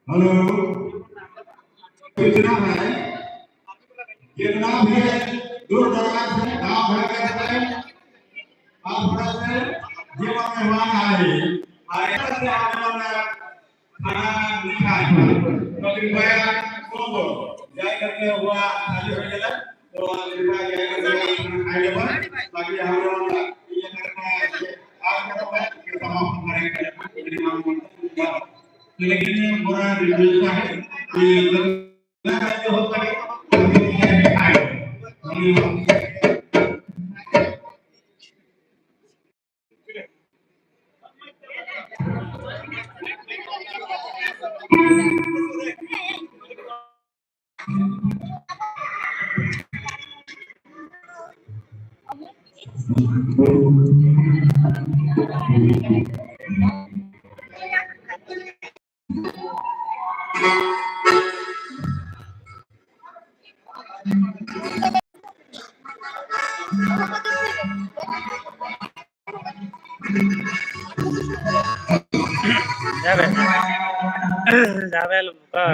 हेलो, सूचना है, जितना भी दूर दराज से, गांव भर से, पास पड़ोस से जीवन मेहमान आए आए से आने वाला खाना नहीं खाए तो कृपया को जाय करके हुआ खाली हो गया तो कृपया जाय करके खाना खाए लेबा। बाकी हम लोग ये करना है आज का तो समाप्त करेंगे। लेकिन बुरा रिक्वेस्ट है कि जो हो सके जावे जावे का